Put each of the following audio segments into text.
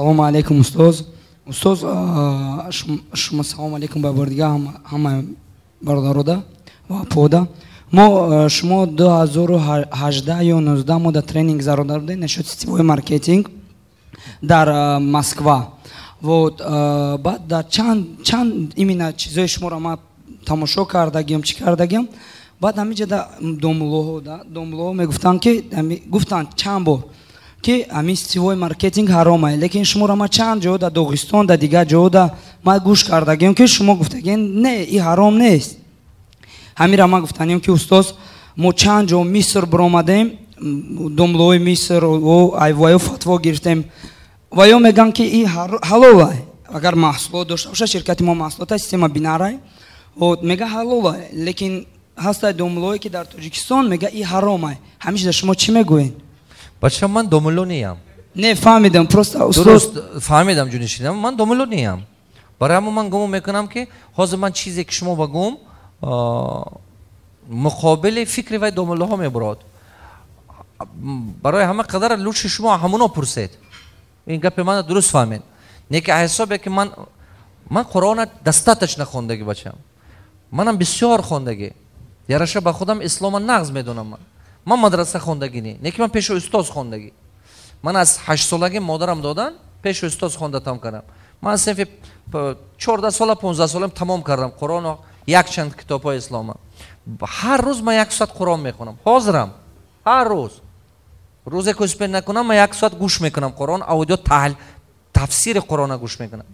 Ассалому алайкум, устоз. Устоз, шумо, салому алайкум ба бори дига ҳама бародарода ва пода. Мо шумо 2018 ё 19 мо дар тренинг зарода будем насчет сетевой маркетинг дар Москва. Вот, баъд дар чанд чанд именно чизои шуморо ман тамошо кардагиам, чӣ кардагиам. Баъд ҳамиҷа да домуллоҳо, да домуллоҳо мегуфтанд, ки гуфтанд чанд бор, ки ҳамин сетевой маркетинг ҳаромае, лекин шуморо ман чанд ҷо дар Доғистон, дар дигар ҷода ман гӯш кардагиам, ки шумо гуфтагиен, не, и ҳаром нест. Ҳамира ман гуфтанем, ки, устоз, мо чанд ҷо Миср биромадем, домлои Миср айваю фатво гирифтем ва ё мегӯянд, ки и ҳалолай, агар маҳсулот дошта бошад. Ширкати мо маҳсулота система бинарай, мега ҳалолай, лекин ҳастай домлое, ки дар Тоҷикистон мега и ҳаромай. Ҳамиша шумо чӣ мегӯед? Бача, ман домулло неям. Не, фаҳмидам, просто. Дуруст фаҳмидам, ҷунишинам, ман домулло неям. Барои ҳамон ман гумон мекунам, ки ҳозир ман чизе, ки шумо ба гум, муқобили фикри вай домуллоҳо мебурад. Барои ҳама қадар лучше шумо ҳамуно пурсед. Ин гапи мана дуруст фаҳмед. Не ки ҳисобе ки ман Қуръона достаточно хондагӣ, бачам, манам бисёр хондагӣ, яраша ба худам ислома нағз медонам. Ман мадраса хондагӣ не ки ман пеши устоз хондагӣ. Ман аз 8 солагӣ модарам додан, пеши устоз хонда тамом кардам. Ман синфи 14 сола, 15 солам тамом кардам Қуръоно, якчанд китобҳои ислома. Ҳар рӯз ман як соат Қуръон мехонам. Ҳозирам ҳар рӯз, рӯзе ки успеть накунам, ман як соат гӯш мекунам Қуръон, аудио тафсири Қуръона гӯш мекунам.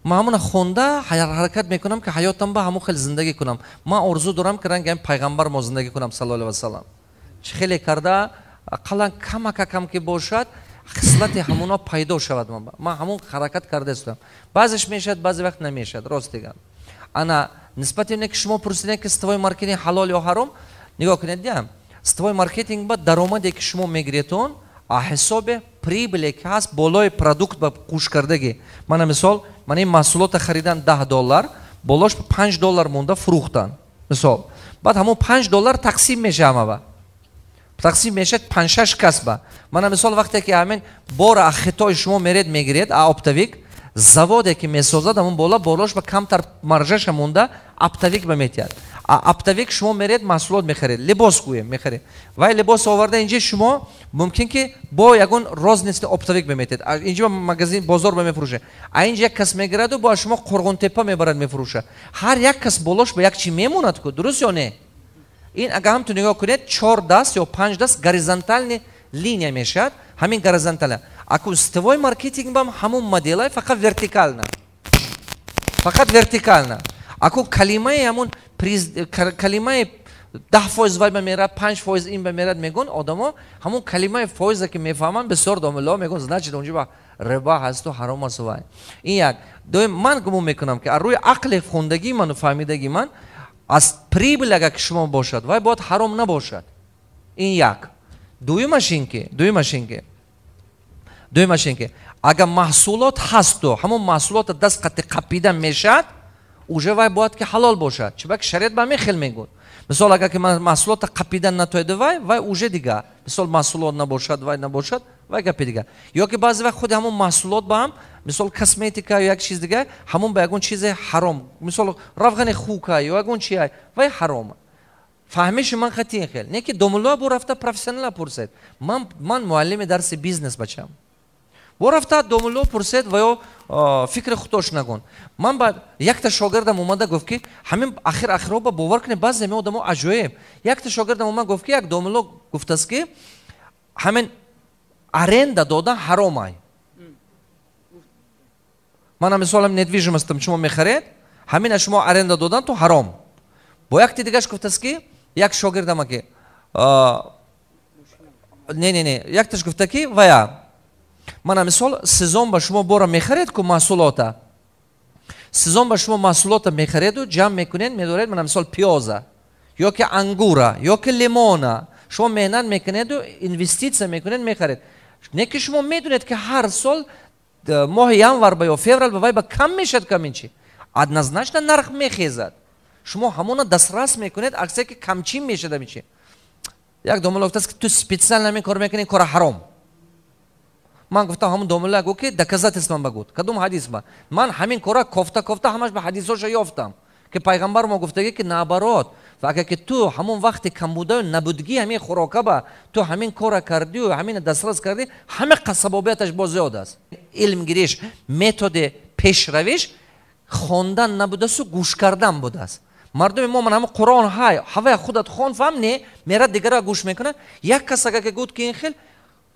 Ман ҳамона хонда ҳаракат мекунам, ки ҳаётам ба ҳамон хел зиндагӣ кунам. Ман орзу дорам, ки ранги ҳамин пайғамбар мо зиндагӣ кунам, саллаллоҳу алайҳи васалам. Чӣ хеле карда, ақаллан камакакам ки бошад, хислати ҳамуно пайдо шавад. Ман ҳамон ҳаракат карда истодам. Баъзеш мешавад, баъзе вақт намешавад, рост дигам. Ана нисбати оне ки шумо пурсидем, ки сетевой маркетинг ҳалол ё ҳаром, нигоҳ кунед, диам сетевой маркетинг ба даромаде, ки шумо мегиретон, а ҳисоби прибыль е, ки ҳаст болои продукт ба қӯш кардагӣ. Мана мисол, мана ин маҳсулота харидан 10 доллар, болош 5 доллар монда фурӯхтан, мисол. Баъд ҳамон 5 доллар тақсим меша, ҳамава тақсим мешавад панҷшаш кас ба. Мана мисол, вақте ки ҳамин бора а Хитой шумо меред, мегиред, а оптовик, заводе, ки месозад, ҳамон бола болош ба камтар маржаша монда оптовик ба метиҳад. А оптовик шумо меред, маҳсулот мехаред, либос гӯем, мехаред, вай либос оварда инҷа шумо мумкин ки бо ягон розничный оптовик беметед, инҷа магазин, бозор ба мефурӯшад. А инҷа як кас мегираду бо шумо Қурғонтепа мебарад, мефурӯшад. Ҳар як кас болош ба як чи мемонад ку, дуруст ё не? Ин агар ҳамту нигоҳ кунед, чор даст ё панҷ даст горизонтальный линия мешавад. Ҳамин горизонтальна. Аку сетевой маркетинг бам ҳамун моделай, фақат вертикально, фақат вертикально. Аку калимаи ҳамун калимаи 10% вай ба мерад, 5% ин ба мерад, мегӯн одамо. Ҳамун калимаи фоиза ки мефаҳманд, бисёр домило мегӯн, значит, онҷо ба риба ҳасту ҳаром асту. Вай ин як. Дуюм, ман гумон мекунам, ки аз рӯи ақли хондагии ману фаҳмидагии ман, аз прибыль агар ки шумо бошад, вай бояд ҳаром набошад. Ин як. Дуюмаш ин ки агар маҳсулот ҳасту ҳамон маҳсулото даст қати қапида мешавад, уже вай бояд ки ҳалол бошад, чунки шариат ба ҳамин хел мегӯд. Мисол, агар ки маҳсулота қапидан натоеду, вай уже дига. Мисол, маҳсулот набошад, вай набошад, вай гапи дига. Ё ки баъзе вақт худи ҳамон маҳсулот ба ҳам, мисол, косметика ё як чиз дига, ҳамон ба ягон чизе ҳаром, мисол, равғани хука ё ягон чи, вай ҳаром. Фаҳмиши ман хати хел не ки домуллоа бо рафта профессионала пурсед. Ман муаллими дарси бизнес, бачам, бо рафта домулло пурсед ва ё фикри худош нагун. Ман ба якта шогирдам омада гуфт, ки ҳамин ахир ахиро ба бовар кунед, баъзе ами одамо аҷоиб. Якта шогирдам омад, гуфт, ки як домулло гуфтааст, ки ҳамин аренда додан ҳаромай. Мана мисолам, недвижимость ам шумо мехаред, ҳамина шумо аренда додан ту ҳаром. Бо якти дигаш гуфтааст, ки як шогирдама, ки не, не, не, якташ гуфта, ки вая, мана мисол, сезон ба шумо бора мехаред ку маҳсулота, сезон ба шумо маҳсулота мехареду ҷамъ мекунед, медоред. Мана мисол, пиёза ё ки ангура ё ки лимона шумо меҳнат мекунеду инвеститсия мекунед, мехаред. Не ки шумо медонед, ки ҳар сол моҳи январ ба ё феврал ба вай ба кам мешавад, камин чи однозначно нарх мехезад. Шумо ҳамона дастрас мекунед, аксе ки камчин мешавад. Амин чи як домола гуфтааст, ки ту специально ҳамин кор мекунӣ, кора ҳаром. Ман гуфтам, ҳамун домулла гу, ки доказательство ба гуд, кадом ҳадис ба. Ман ҳамин кора кофта кофта ҳамаш ба ҳадисоша ёфтам, ки пайғамбар мо гуфтагӣ, ки наоборот, ва агар ки ту ҳамон вақти камбудаю набудгӣ ҳамин хӯрока ба ту ҳамин кора кардию ҳамин дастрас кардӣ, ҳама сабобияташ боз зиёд аст. Илм гириш, методи пешравиш хондан набудасту гӯш кардан будааст. Мардуми мо ман ҳама Қуръон ҳай, ҳавая худат хон, фаҳм, не мерад, дигара гӯш мекунад. Як кас агар ки гуд, ки ин хел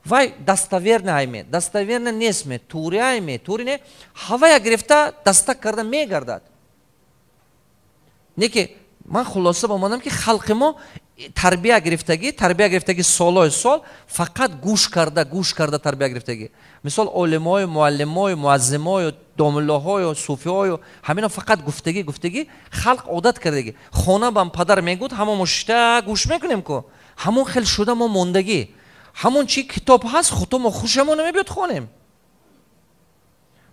вай достоверно айме, достоверно нестме, тури айме, тури не, ҳавая гирифта дастак карда мегардад. Не ки ман хулоса омадам, ки халқи мо тарбия гирифтагӣ солҳои сол фақат гӯш карда, гӯш карда тарбия гирифтагӣ. Мисол, олимою, муаллимою, муаззимою, домуллоҳою, суфиҳою, ҳамино фақат гуфтагӣ, гуфтагӣ, халқ одат кардагӣ. Хона бам падар мегӯд, ҳамо мо шишта гӯш мекунем ку, ҳамон хел шуда мо мондагӣ. Ҳамон чи китоб ҳаст, хуто мо хушамо намебиёд хонем.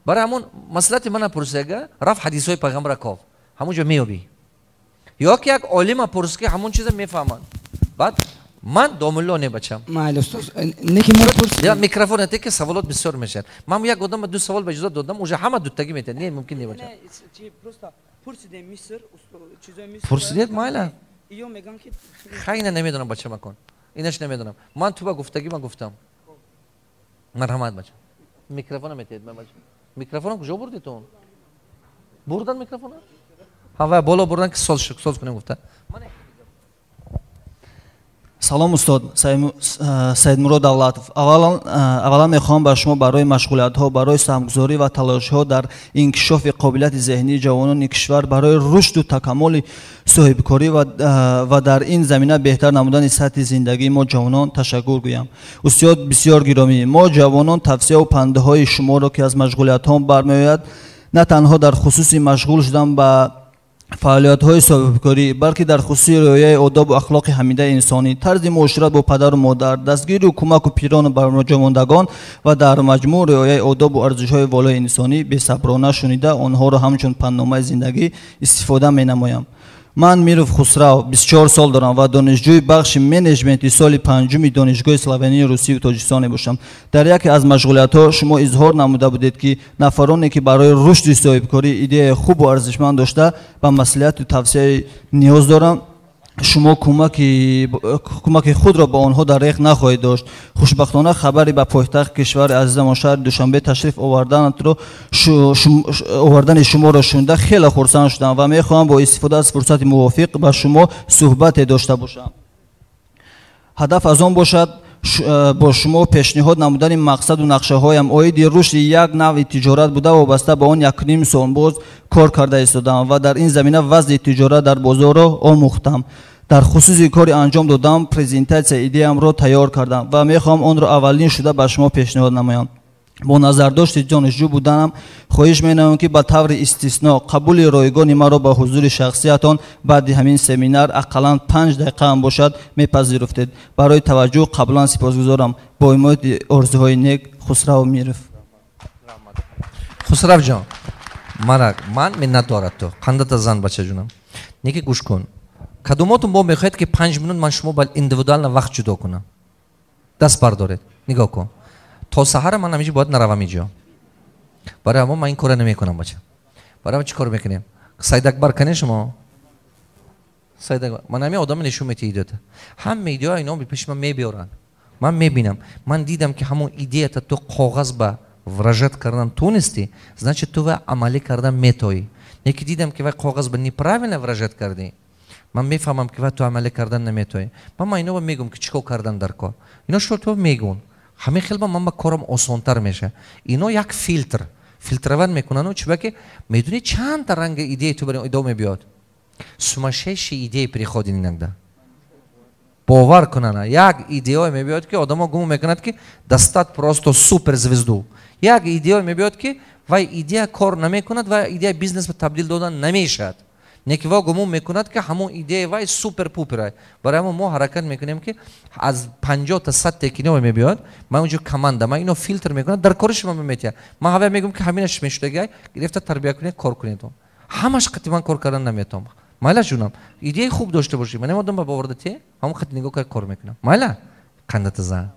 Барои ҳамон маслиҳати мана пурсига, рафт ҳадисҳои пайғамбара ков, ҳамон ҷо меёбӣ, ё ки як олима пурс, ки ҳамон чиза мефаҳманд. Баъд ман домулло не, бачам. Майли, устоз, неки мо пурсидем. Микрофон ате, ки саволот бисёр мешавад. Ман як одама ду савол ба иҷозат додам, уже ҳама дутагӣ метиҳад. Не, мумкин не, бачам. Пурсидем Миср, чизои Миср. Пурсидед, майла. Иё меган, ки Хайна, намедонам, бача, макон, инаш намедонам. Ман ту ба гуфтагӣ ман гуфтам. Марҳамат, бача, микрофона метиҳед. Бача, микрофона куҷо бурдитон? Бурдан микрофона? Ҳава боло бурдан, ки соз кунем гуфта. Салом, устод Саидмурод Давлатов. Аввалан мехоҳам ба шумо барои машғулиятҳо, барои саҳмгузорӣ ва талошҳо дар инкишофи қобилияти зеҳнии ҷавонони кишвар, барои рушду такамули соҳибкорӣ ва дар ин замина беҳтар намудани сатҳи зиндагии мо ҷавонон ташаккур гӯям. Устод бисёр гиромӣ, мо ҷавонон тавсияву пандҳои шуморо, ки аз машғулиятҳо бармеояд, на танҳо дар хусуси машғул шудан ба фаъолиятҳои соҳибкорӣ, балки дар хусуси риояи одобу ахлоқи ҳамидаи инсонӣ, тарзи муошират бо падару модар, дастгирию кӯмаку пирону барҷомондагон ва дар маҷмӯъ риояи одобу арзишҳои волои инсонӣ бесаброна шунида, онҳоро ҳамчун пандномаи зиндагӣ истифода менамоям. Ман Миров Хусрав, 24 сол дорам ва донишҷӯи бахши менеҷменти соли панҷуми Донишгоҳи славянии Русию Тоҷикистон мебошам. Дар яке аз машғулиятҳо шумо изҳор намуда будед, ки нафароне, ки барои рушди соҳибкорӣ идеяи хубу арзишманд дошта, ба маслиҳату тавсияи ниёз доранд, шумо кӯмаки худро ба онҳо дареғ нахоҳед дошт. Хушбахтона, хабари ба пойтахти кишвари азизамон, шаҳри Душанбе, ташриф овардани шуморо шунида, хеле хурсанд шудам ва мехоҳам бо истифода аз фурсати мувофиқ ба шумо суҳбате дошта бошам. Ҳадаф аз он бошад бо шумо пешниҳод намудани мақсаду нақшаҳоям оиди рушди як навъи тиҷорат буда, вобаста ба он якним сол боз кор карда истодам ва дар ин замина вазъи тиҷорат дар бозорро омӯхтам. Дар хусуси кори анҷом додам презентатсия идеямро тайёр кардам ва мехоҳам онро аввалин шуда ба шумо пешниҳод намоям. Бо назардошти донишҷӯ буданам, хоҳиш менамоям, ки ба таври истисно қабули ройгони маро ба ҳузури шахсиятон баъди ҳамин семинар ақаллан 5 дақиқаам бошад мепазируфтед. Барои таваҷҷӯҳ қаблан сипосгузорам. Бо умеди орзуҳои нек, Хусрав Миров. Хусравҷон, мана ман миннатдорат ту қандата зан, бачаҷунам. Неки гӯш кун, кадумотун бо мехоҳед, ки 5 минут ман шумо ба индивидуально вақт ҷудо кунам? Даст бардоред. Нигоҳ кун, то саҳара ман ҳамиҷо бояд наравам иҷо. Барои ҳамон ман ин кора намекунам, бача. Барои чӣ кор мекунем? Сайдакбар, кане шумо, Сайдакбар. Ман ҳамин одама нишон метиҳ идеята. Ҳама идея ино пеши ман мебиёранд, ман мебинам. Ман дидам, ки ҳамон идеята ту коғаз ба выражать кардан тонистӣ, значит, ту вай амалӣ кардан метоӣ. Неки дидам, ки вай коғаз ба неправильно выражать кардӣ, ман мефаҳмам, ки вай ту амалӣ кардан наметоӣ. Ман ино мегӯм, ки чӣ кор кардан дар кор. Ино шо ту мегӯн, ҳамин хел ба ман ба корам осонтар мешавад. Ино як фильтр фильтровать мекунану чиба ки медонӣ, чандта ранги идеи ту бари идо мебиёд. Сумасшедшие идеи приходят иногда, бовар кунана. Як идеое мебиёд, ки одамо гумон мекунад, ки достать просто суперзвезду. Як идеое мебиёд, ки вай идея кор намекунад, вай идея бизнес ба табдил додан намешавад. Неки ва гумон мекунад, ки ҳамон идея вай супер пупер. Барои ҳамон мо ҳаракат мекунем, ки аз 50 та 100 текино мебиёд, ман унҷо команда ман ино филтр мекунад, дар кори шумо метиҳад. Ман ҳава мегӯям, ки ҳаминаш мешудагай, гирифта тарбия кунед, кор кунед. Ҳамаш қати ман кор кардан наметавонам. Майла, ҷунам, идеяи хуб дошта бошӣ, ман одам ба боварда те ҳамон қати нигоҳ кард, кор мекунам. Майла, қандата зан.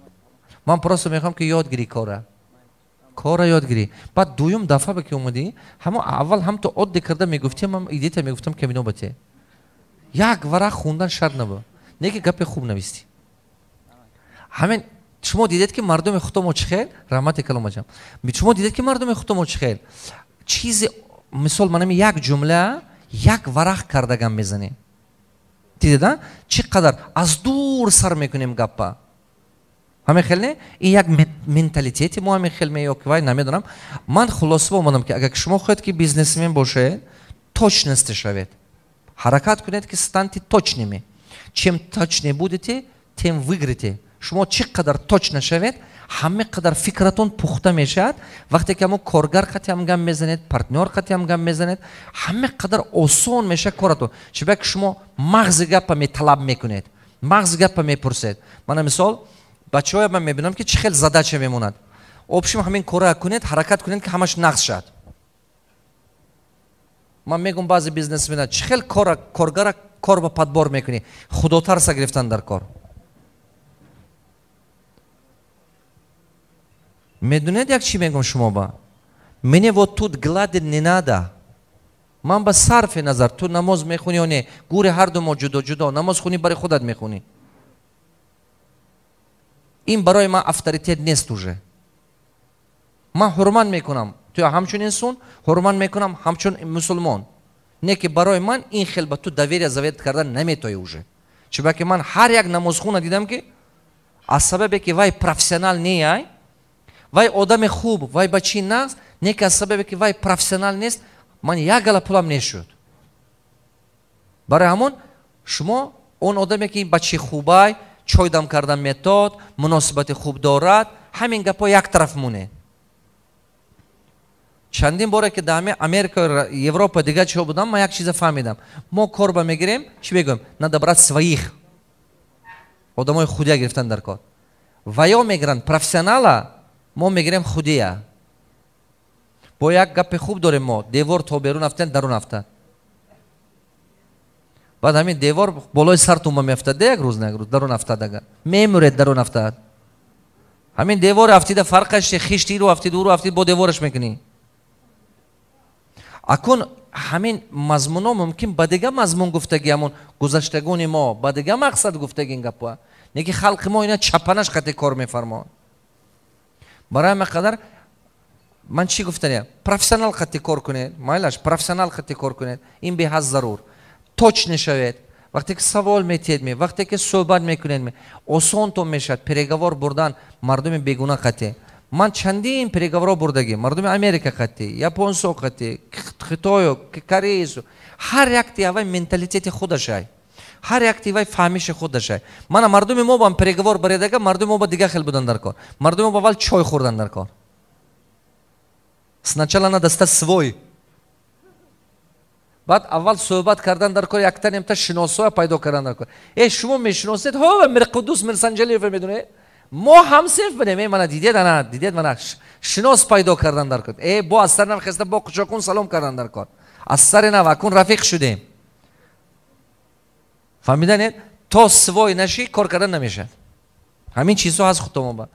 Ман просто мехоҳам, ки ёд гирӣ кора. Кора ёд гирӣ. Баъд дуюм дафъа ба ки омадӣ, ҳамо аввал ҳам то оддӣ карда мегуфтем, ам идета мегуфтам, камино бате. Як варақ хундан шарт набуд. Не ки гапи хуб навистӣ. Ҳамин шумо дидед, ки мардуми худомо чӣ хел, раҳмати каломаҷам. Шумо дидед, ки мардуми худомо чӣ хел. Чизе мисол манами як ҷумла як варақ кардагам мезанем. Дидед, чӣ қадар аз дур сар мекунем гаппа. Ҳамин хел не? Ин як менталитети мо ҳамин хел ме ё ки вай, намедонам. Ман хулоса омадам, ки агар шумо хоҳед, ки бизнесмен бошед, точности шавед. Ҳаракат кунед, ки станьте точными. Чем точнее будете, тем выиграете. Шумо чӣ қадар точно шавед, ҳама қадар фикратон пухта мешавад. Вақте ки ҳамо коргар қатъи гам мезанед, партнёр қатъи гам мезанед, ҳама қадар осон мешавад коратон. Чунки шумо мағзи гапа металаб мекунед, мағзи гапа мепурсед. Мана мисол, бачаҳоя ман мебинам, ки чӣ хел задача мемонад. Общем, ҳамин кора кунед, ҳаракат кунед, ки ҳамаш нағз шавад. Ман мегӯм, баъзе бизнесмена чӣ хел кора коргара кор ба подбор мекунӣ? Худотарса гирифтан дар кор. Медонед, як чӣ мегӯм шумо ба? Мне вот тут гладить не надо. Ман ба сарфи назар, ту намоз мехунӣ ё не, гури ҳарду мо ҷудо ҷудо, намоз хунӣ, барои худат мехунӣ. Ин барои ман авторитет нест уже. Ман ҳурмат мекунам ту ҳамчун инсон, ҳурмат мекунам ҳамчун мусулмон. Не ки барои ман ин хел ба ту доверие завет кардан наметоӣ уже. Чунки ман ҳар як намозхуна дидам, ки аз сабабе ки вай профессионал неай, вай одами хуб, вай ба чӣ нағз, не ки аз сабабе ки вай профессионал нест, ман як гала пулам нешуд. Барои ҳамон шумо он одаме ки ба чӣ хубай, чой дам кардан метод, муносибати хуб дорад, ҳамин гапҳо як тараф монед. Чандин боре ки дар ҳамин Америка, Европа, дигар чиҳо будам, ман як чиза фаҳмидам. Мо кор ба мегирем, чӣ мегӯем? Надо брать своих. Одамои худия гирифтан дар кор. Ва ё мегиранд профессионала, мо мегирем худия. Бо як гапи хуб дорем мо: девор то берун афтан, дарун афтад. Баъд ҳамин девор болои сартун ба меафтад, як рӯз на як рӯз дарун афтад, агар мемуред, дарун афтад. Ҳамин девор афтида фарқаш, хишти иру афтид, уру афтид, бо девораш мекунӣ. Акун ҳамин мазмуно мумкин ба дига мазмун гуфтаги, ҳамун гузаштагони мо ба дига мақсад гуфтаги ин гапа. Не ки халқи мо ина чапанаш қати кор мефармояд. Барои ҳама қадар ман чӣ гуфтанем? Профессионал қати кор кунед, майлаш, профессионал қати кор кунед. Ин беҳад зарур. Точно шавед. Вақте ки савол метиҳед, вақте ки суҳбат мекунед, осонтон мешавад переговор бурдан мардуми бегуна қати. Ман чандин переговоро бурдагӣ мардуми Америка қати, японсо қати, хитою, корейсу. Ҳар якти авай менталитети худашай. Ҳар якти вай фаҳмиши худашай. Мана мардуми мо бам переговор баредага, мардуми мо ба дигар хел будан дар кор. Мардуми мо ба аввал чой хӯрдан дар кор. Сначала надо стать свой. Баъд аввал суҳбат кардан дар кор, якта немта шиносоя пайдо кардан дар кор. Э, шумо мешиносед? Ҳо, Мирқуддус Мирсанҷалиев медонед? Мо ҳамсинф будем, э, мана дидед, ана дидед, мана шинос пайдо кардан дар кор. Э, бо аз сари нав хеста, бо қучоқун салом кардан дар кор. Аз сари нав акун рафиқ шудем. Фаҳмиданед? То свой нашӣ, кор кардан намешавад. Ҳамин чизҳо ҳаст худтомоба.